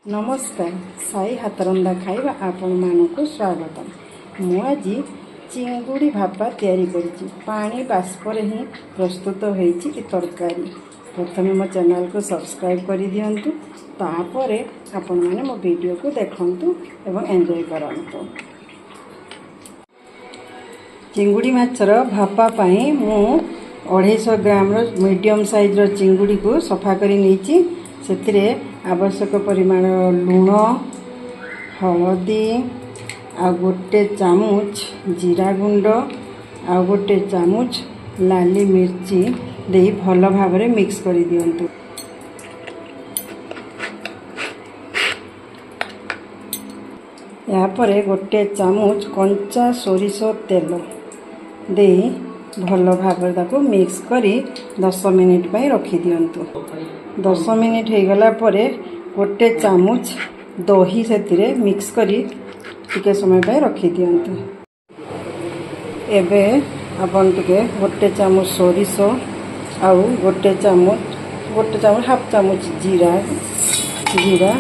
ନମସ୍କାର, ସାଇ ହାତରନ୍ଧା ଖାଇବା ଆପଣମାନଙ୍କୁ ସ୍ୱାଗତ। ମୁଁ ଆଜି ଚିଙ୍ଗୁଡ଼ି ଭାପା ତିଆରି କରିଛି। ପାଣି ବାଷ୍ପରେ ହିଁ ପ୍ରସ୍ତୁତ ହୋଇଛି ଏ ତରକାରୀ। ପ୍ରଥମେ ମୋ ଚ୍ୟାନେଲକୁ ସବସ୍କ୍ରାଇବ୍ କରିଦିଅନ୍ତୁ, ତାପରେ ଆପଣମାନେ ମୋ ଭିଡ଼ିଓକୁ ଦେଖନ୍ତୁ ଏବଂ ଏନ୍ଜୟ କରନ୍ତୁ। ଚିଙ୍ଗୁଡ଼ି ମାଛର ଭାପା ପାଇଁ ମୁଁ 250 ଗ୍ରାମର ମିଡ଼ିୟମ୍ ସାଇଜ୍ର ଚିଙ୍ଗୁଡ଼ିକୁ ସଫା କରି ନେଇଛି। ସେଥିରେ ଆବଶ୍ୟକ ପରିମାଣର ଲୁଣ, ହଳଦୀ ଆଉ 1 ଚାମଚ ଜିରା ଗୁଣ୍ଡ ଆଉ 1 ଚାମଚ ଲାଲି ମିର୍ଚି ଦେଇ ଭଲ ଭାବରେ ମିକ୍ସ କରିଦିଅନ୍ତୁ। ଏହାପରେ 1 ଚାମଚ କଞ୍ଚା ସୋରିଷ ତେଲ ଦେଇ ଭଲ ଭାବରେ ତାକୁ ମିକ୍ସ କରି 10 ମିନିଟ୍ ପାଇଁ ରଖିଦିଅନ୍ତୁ। 10 ମିନିଟ୍ ହେଇଗଲା ପରେ 1 ଚାମଚ ଦହି ସେଥିରେ ମିକ୍ସ କରି ଟିକେ ସମୟ ପାଇଁ ରଖିଦିଅନ୍ତୁ। ଏବେ ଆପଣ ଟିକେ 1 ଚାମଚ ସୋରିଷ ଆଉ 1 ଚାମଚ, 1 ଚାମଚ, ହାଫ୍ ଚାମଚ ଜିରା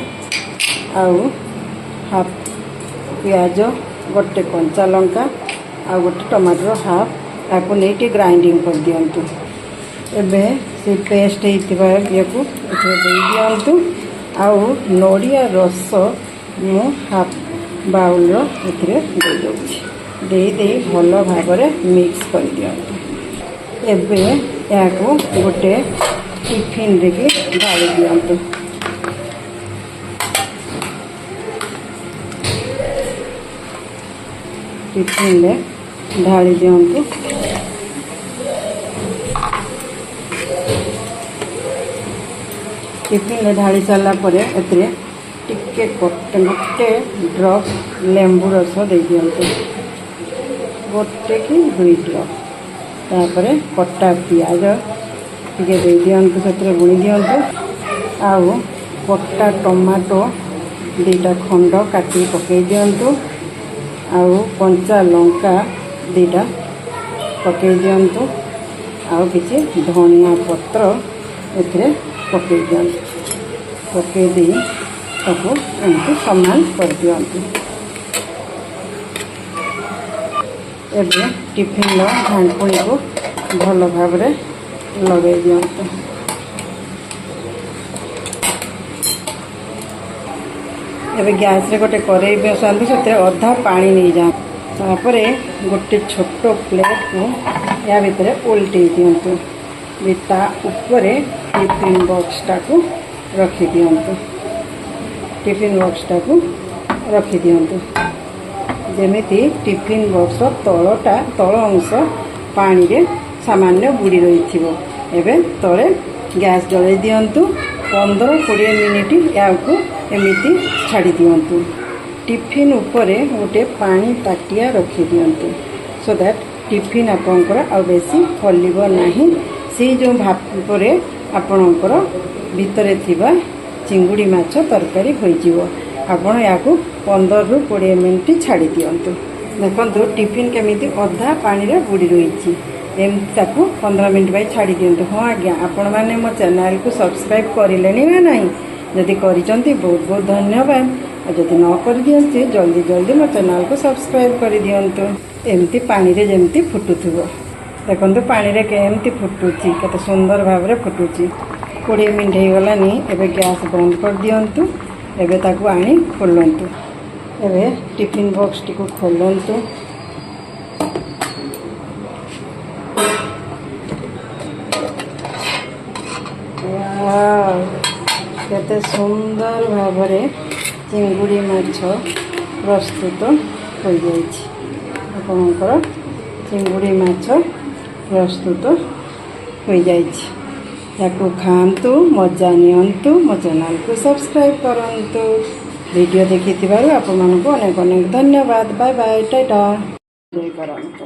ଆଉ ହାଫ୍ ପିଆଜ, 1 କଞ୍ଚା ଲଙ୍କା ଆଉ 1 ଟମାଟର ହାଫ୍, ତାକୁ ନେଇ ଟିକେ ଗ୍ରାଇଣ୍ଡିଙ୍ଗ କରିଦିଅନ୍ତୁ। ଏବେ ସେ ପେଷ୍ଟ ହେଇଥିବା ଇଏକୁ ଏଥିରେ ଦେଇଦିଅନ୍ତୁ ଆଉ ନଡ଼ିଆ ରସ ମୁଁ ହାଫ୍ ବାଉଲର ଏଥିରେ ଦେଇଦେଉଛି। ଦେଇ ଦେଇ ଭଲ ଭାବରେ ମିକ୍ସ କରିଦିଅନ୍ତୁ। ଏବେ ଏହାକୁ ଗୋଟେ ଟିଫିନରେ କି ଢାଳି ଦିଅନ୍ତୁ। ଟିଫିନରେ ଢାଳି ଦିଅନ୍ତୁ। ଟିଫିନରେ ଢାଳି ସାରିଲା ପରେ ଏଥିରେ ଟିକେ 1 ଡ୍ରପ୍ ଲେମ୍ବୁ ରସ ଦେଇଦିଅନ୍ତୁ, 1 କି 2 ଡ୍ରପ୍। ତାପରେ କଟା ପିଆଜ ଟିକେ ଦେଇଦିଅନ୍ତୁ, ସେଥିରେ ବୁଣି ଦିଅନ୍ତୁ। ଆଉ କଟା ଟମାଟୋ 2ଟା ଖଣ୍ଡ କାଟି ପକାଇ ଦିଅନ୍ତୁ ଆଉ କଞ୍ଚା ଲଙ୍କା 2ଟା ପକାଇ ଦିଅନ୍ତୁ ଆଉ କିଛି ଧନିଆ ପତ୍ର ଏଥିରେ ପକାଇ ଦିଅନ୍ତୁ। ପକାଇ ଦେଇ ତାକୁ ଏମିତି ସମାନ କରିଦିଅନ୍ତୁ। ଏବେ ଟିଫିନ୍ର ଢାଙ୍କୁଣୀକୁ ଭଲ ଭାବରେ ଲଗାଇ ଦିଅନ୍ତୁ। ଏବେ ଗ୍ୟାସ୍ରେ ଗୋଟେ କରେଇ ବସାନ୍ତୁ, ସେଥିରେ ଅଧା ପାଣି ନେଇଯାଆନ୍ତୁ। ତାପରେ ଗୋଟେ ଛୋଟ ପ୍ଲେଟ୍କୁ ଏହା ଭିତରେ ଓଲଟେଇ ଦିଅନ୍ତୁ। ତା ଉପରେ ଟିଫିନ୍ ବକ୍ସଟାକୁ ରଖିଦିଅନ୍ତୁ। ଟିଫିନ୍ ବକ୍ସଟାକୁ ରଖିଦିଅନ୍ତୁ, ଯେମିତି ଟିଫିନ୍ ବକ୍ସର ତଳ ଅଂଶ ପାଣିରେ ସାମାନ୍ୟ ବୁଡ଼ି ରହିଥିବ। ଏବେ ତଳେ ଗ୍ୟାସ୍ ଜଳାଇ ଦିଅନ୍ତୁ। 15-20 ମିନିଟ୍ ଏହାକୁ ଏମିତି ଛାଡ଼ି ଦିଅନ୍ତୁ। ଟିଫିନ୍ ଉପରେ ଗୋଟେ ପାଣି ତାଟିଆ ରଖିଦିଅନ୍ତୁ, ସୋ that tiffin ଆପଣଙ୍କର ଆଉ ବେଶୀ ହଲିବ ନାହିଁ। ସେଇ ଯେଉଁ ଭାପରେ ଆପଣଙ୍କର ଭିତରେ ଥିବା ଚିଙ୍ଗୁଡ଼ି ମାଛ ତରକାରୀ ହୋଇଯିବ। ଆପଣ ଏହାକୁ 15ରୁ 20 ମିନିଟ୍ ଛାଡ଼ି ଦିଅନ୍ତୁ। ଦେଖନ୍ତୁ ଟିଫିନ୍ କେମିତି ଅଧା ପାଣିରେ ବୁଡ଼ି ରହିଛି। ଏମିତି ତାକୁ 15 ମିନିଟ୍ ପାଇଁ ଛାଡ଼ି ଦିଅନ୍ତୁ। ହଁ ଆଜ୍ଞା, ଆପଣମାନେ ମୋ ଚ୍ୟାନେଲକୁ ସବସ୍କ୍ରାଇବ୍ କରିଲେଣି ନା ନାହିଁ? ଯଦି କରିଛନ୍ତି ବହୁତ ବହୁତ ଧନ୍ୟବାଦ, ଆଉ ଯଦି ନ କରିଦିଅନ୍ତି ଜଲ୍ଦି ଜଲ୍ଦି ମୋ ଚ୍ୟାନେଲକୁ ସବସ୍କ୍ରାଇବ୍ କରିଦିଅନ୍ତୁ। ଏମିତି ପାଣିରେ ଯେମିତି ଫୁଟୁଥିବ, ଦେଖନ୍ତୁ ପାଣିରେ କେମିତି ଫୁଟୁଛି, କେତେ ସୁନ୍ଦର ଭାବରେ ଫୁଟୁଛି। 20 ମିନିଟ୍ ହେଇଗଲାନି। ଏବେ ଗ୍ୟାସ୍ ବନ୍ଦ କରିଦିଅନ୍ତୁ। ଏବେ ତାକୁ ଆଣି ଖୋଲନ୍ତୁ। ଏବେ ଟିଫିନ୍ ବକ୍ସଟିକୁ ଖୋଲନ୍ତୁ। କେତେ ସୁନ୍ଦର ଭାବରେ ଚିଙ୍ଗୁଡ଼ି ମାଛ ପ୍ରସ୍ତୁତ ହୋଇଯାଇଛି। ଆପଣଙ୍କର ଚିଙ୍ଗୁଡ଼ି ମାଛ ପ୍ରସ୍ତୁତ ହୋଇଯାଇଛି। ତାକୁ ଖାଆନ୍ତୁ, ମଜା ନିଅନ୍ତୁ। ମୋ ଚ୍ୟାନେଲକୁ ସବସ୍କ୍ରାଇବ୍ କରନ୍ତୁ। ଭିଡ଼ିଓ ଦେଖିଥିବାରୁ ଆପଣମାନଙ୍କୁ ଅନେକ ଅନେକ ଧନ୍ୟବାଦ। Bye bye, tata. କରନ୍ତୁ।